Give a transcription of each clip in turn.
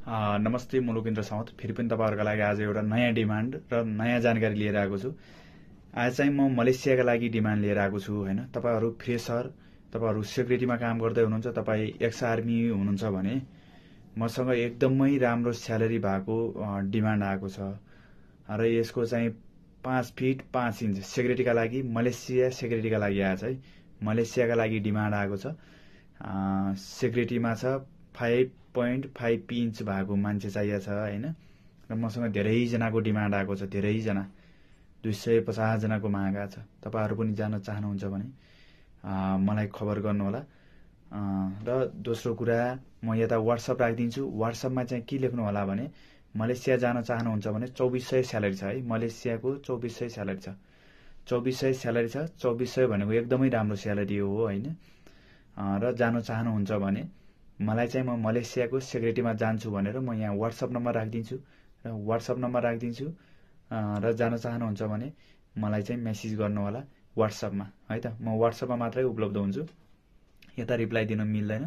नमस्ते, म लोकेन्द्र साउथ फेरि पनि तपाईँहरूको लागि आज एउटा नयाँ डिमान्ड र नयाँ जानकारी लिएर आएको छु। आज चाहिँ म मलेसियाका लागि डिमान्ड लिएर आएको छु होइन। तपाईँहरू फ्रेसर, तपाईँहरू सेक्युरिटीमा काम गर्दै हुनुहुन्छ, तपाईँ एक्स आर्मी हुनुहुन्छ भने मसँग एकदमै राम्रो स्यालेरी भएको डिमान्ड आएको छ र यसको चाहिँ 5 फिट 5 इन्च सेक्युरिटीका लागि, मलेसिया सेक्युरिटीका लागि आएछ है। मलेसियाका लागि डिमान्ड आएको छ। सेक्युरिटीमा छ 5.5 इन्च भएको मान्छे चाहिएको छ होइन। र मसँग धेरैजनाको डिमान्ड आएको छ, धेरैजना 250 जनाको माग आएको छ। तपाईँहरू पनि जान चाहनुहुन्छ भने मलाई खबर गर्नुहोला। र दोस्रो कुरा, म यता वाट्सएप राखिदिन्छु। वाट्सएपमा चाहिँ के लेख्नु होला भने मलेसिया जान चाहनुहुन्छ भने 2400 स्यालेरी छ है। मलेसियाको 2400 स्यालेरी छ। 2400 स्यालेरी छ। 2400 भनेको एकदमै राम्रो स्यालेरी हो होइन। र जान चाहनुहुन्छ भने मलाई चाहिँ म मलेसियाको सेक्युरिटीमा जान्छु भनेर म यहाँ वाट्सएप नम्बर राखिदिन्छु र जान चाहनुहुन्छ भने मलाई चाहिँ मेसेज गर्नु होला वाट्सएपमा है त। म वाट्सएपमा मात्रै उपलब्ध हुन्छु, यता रिप्लाई दिन मिल्दैन।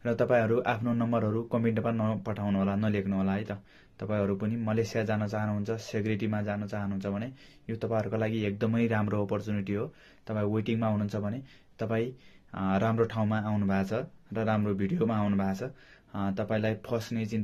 र तपाईँहरू आफ्नो नम्बरहरू कमेन्टमा नपठाउनु होला, नलेख्नु होला है त। तपाईँहरू पनि मलेसिया जान चाहनुहुन्छ, सेक्युरिटीमा जान चाहनुहुन्छ भने यो तपाईँहरूको लागि एकदमै राम्रो अपर्च्युनिटी हो। तपाईँ वेटिङमा हुनुहुन्छ भने तपाईँ राम्रो ठाउँमा आउनु भएको छ र राम्रो भिडियोमा आउनु भएको छ। तपाईँलाई फस्ने चिन्ता